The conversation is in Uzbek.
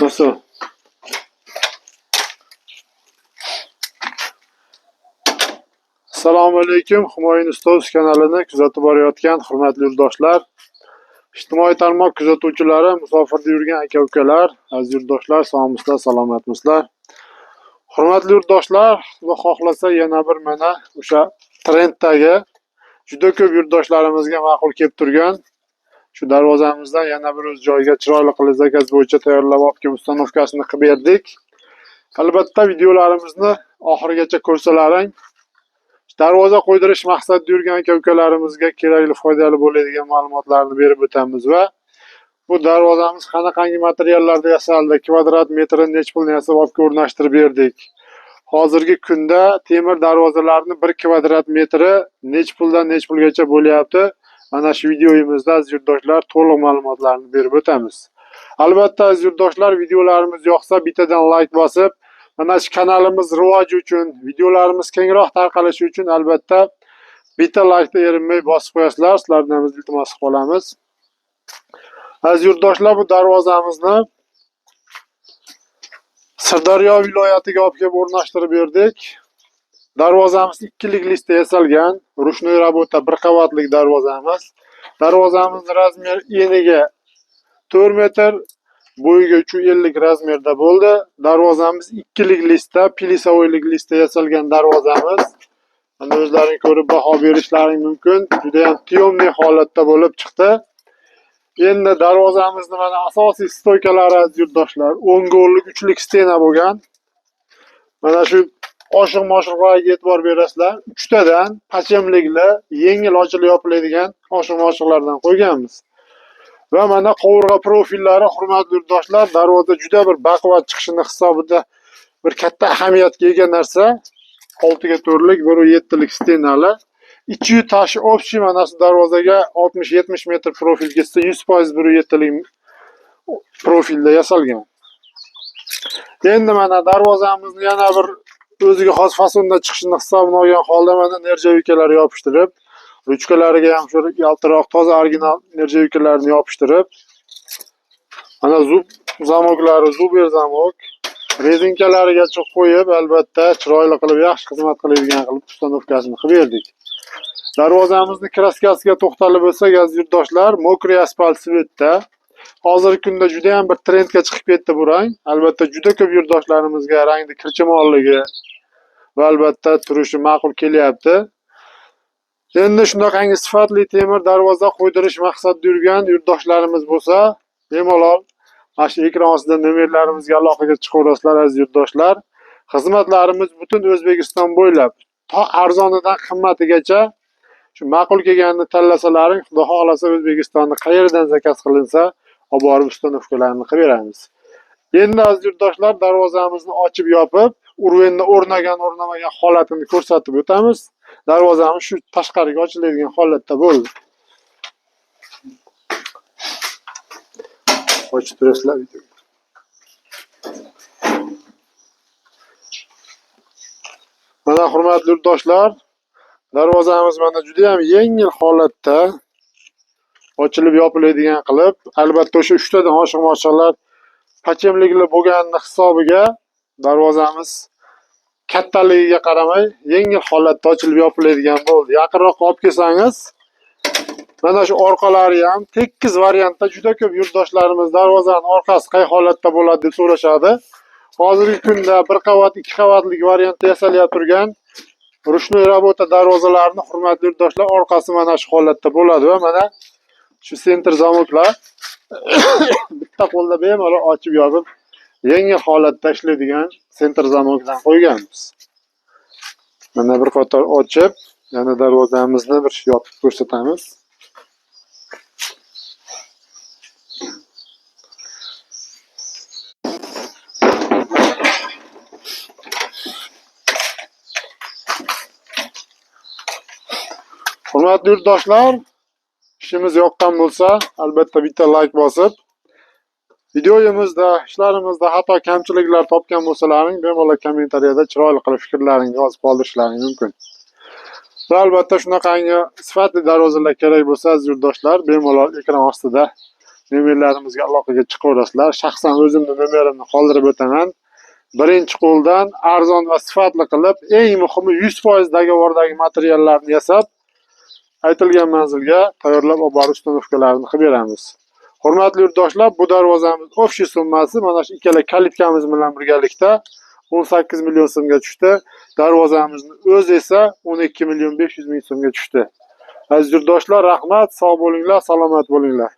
Nasıl? Assalomu alaykum, Humoyun Ustoz kanalini kuzatib borayotgan hurmatli yurtdoshlar, ijtimoiy tarmoq kuzatuvchilari, musofirda yurgan aka-ukalar, aziz yurtdoshlar, sog'misizlar, salomatmisizlar? Hurmatli yurtdoshlar, Xudo xohlasa yana bir mana o'sha trenddagi juda ko'p yurtdoshlarimizga ma'qul kelib turgan shu darvozamizdan yana bir o'z joyiga chiroyli qilib zakaz bo'yicha tayyorlab olib kelib ustanovkasini qilib berdik. Albatta videolarimizni oxirigacha ko'rsalaring, darvoza qo'ydirish maqsadida yurgan aka-ukalarimizga kerakli, foydali bo'ladigan ma'lumotlarni berib o'tamiz va bu darvozamiz qanaqangi materiallarda yasaldi, kvadrat metri necha pulni yasab olib kelib o'rnashtirib berdik. Hozirgi kunda temir darvozalarni 1 kvadrat metri necha puldan necha pulgacha bo'lyapti. Mana shu videoyimizda aziz yurtdoshlar to'liq ma'lumotlarni berib o'tamiz. Albatta aziz yurtdoshlar, videolarimiz yoqsa bittadan like bosib, mana shu kanalimiz rivoji uchun, videolarimiz kengroq tarqalishi uchun albatta bitta like'ni erinmay bosib qo'yasizlar. Sizlardan biz iltimos qilib qolamiz. Aziz yurtdoshlar, bu darvozamizni Sirdaryo viloyatiga olib kelib o'rnashtirib berdik. Darvozamiz ikkilik listda yasalgan, ruchnoy rabota bir qavatlik darvozamiz. Darvozamiz razmer eniga 4 metr, bo'yiga 350 razmerda bo'ldi. Darvozamiz ikkilik listda, pilisovoylik listda yasalgan darvozamiz. Mana o'zlaring ko'rib baho berishlaring mumkin. Juda ham tyomniy holatda bo'lib chiqdi. Endi darvozamizni mana asosiy stoykalari aziz yurtdoshlar, 10 gollik 3lik stena bo'lgan. Mana shu oshiq-moshiqlarga e'tibor berasizlar. 3 tadan pachemlikli, yengil ochilib yopiladigan oshiq-moshiqlardan qo'yganmiz. Va mana qovurg'a profillari, hurmatli yurtdoshlar, darvoza juda bir baquvvat chiqishini hisobida bir katta ahamiyatga ega narsa. 6 ga 4lik, 1.7lik stenalar. Ichi tashi общий mana shu darvozaga 60-70 metr profil ketsa 100% 1.7lik profilda yasalgan. Endi mana darvozamizni yana bir o'ziga xos fasonda chiqishini hisobini olgan holda mana nerjavikalar yopishtirib, ruchkalariga ham shu yaltiroq toza original nerjavikalarni yopishtirib, mana zub zamoklari, zuber zamok, rezinkalarigacha qo'yib, albatta chiroyli qilib, yaxshi xizmat qiladigan qilib ustanovkasini qilib berdik. Darvozamizni kraskasiga to'xtalib o'tsak, aziz yurtdoshlar, mokriy asfalt svetda. Hozirgi kunda juda ham bir trendga chiqib ketdi bu rang. Albatta juda ko'p yurtdoshlarimizga rangni kirchimonligi va albatta turishi ma'qul kelyapti. Endi shunaqangi sifatli temir darvoza qo'ydirish maqsadida yurgan yurtdoshlarimiz bo'lsa, bemalol mana shu ekran ostida nomerlarimizga aloqaga chiqaverasizlar aziz yurtdoshlar. Xizmatlarimiz butun O'zbekiston bo'ylab, to arzonidan qimmatigacha shu ma'qul kelganini tanlasalaring, Xudo xohlasa O'zbekistonni qayerdan zakaz qilinsa, olib borib ustanovkalarni qilib beramiz. Endi aziz yurtdoshlar, darvozamizni ochib yopib, urvenni o'rnagan, o'rnamagan holatini ko'rsatib o'tamiz. Darvozamiz shu tashqariga ochiladigan holatda bo'ldi. Ochib turasizlar video. Mana hurmatli yurtdoshlar, darvozamiz mana juda ham yengil holatda ochilib yopiladigan qilib, albatta o'sha 3 tadan oshiq-moshiqlar pachemlikli bo'lganini hisobiga darvozamiz kattaligiga qaramay yengil holatda ochilib yopiladigan bo'ldi. Yaqinroq olib kelsangiz, mana shu orqalari ham tekis variantda juda ko'p yurtdoshlarimiz darvozaning orqasi qay holatda bo'ladi deb so'rashadi. Hozirgi kunda 1 qavat, 2 qavatlik variantda yasalyapti turgan ruchnoy rabota darvozalarni hurmatli yurtdoshlar orqasi mana shu holatda bo'ladi va mana shu sentr zamoklar bitta qo'lda bemalol ochib yopib yengil holatda ishlaydigan sentr zamokdan qo'yganmiz. Mana bir qator ochib, yana darvozamizni bir yopib ko'rsatamiz. Hurmatli yurtdoshlar, ishimiz yoqqan bo'lsa, albatta bitta like bosib, videoyimizda, ishlarimizda xato kamchiliklar topgan bo'lsalaring, bemalol kommentariyada chiroyli qilib fikrlaringni yozib qoldirishlaring mumkin. Va albatta shunaqangi sifatli darvozalar kerak bo'lsa, aziz yurtdoshlar, bemalol ekran ostida Nomerlarimizga aloqaga chiqaverasizlar. Shaxsan o'zimni nomerimni qoldirib o'taman. Birinchi qo'ldan arzon va sifatli qilib, eng muhimi 100% договор dagi materiallarni yasab, aytilgan manzilga tayyorlab olib borib установка larini qilib beramiz. Hurmatli yurtdoshlar, bu darvozamiz общий summasi mana shu ikkala калитка miz bilan birgalikda 18 million so'mga tushdi. Darvozamizni o'zi esa 12 million 500 ming so'mga tushdi. Aziz yurtdoshlar, rahmat, sog' bo'linglar, salomat bo'linglar.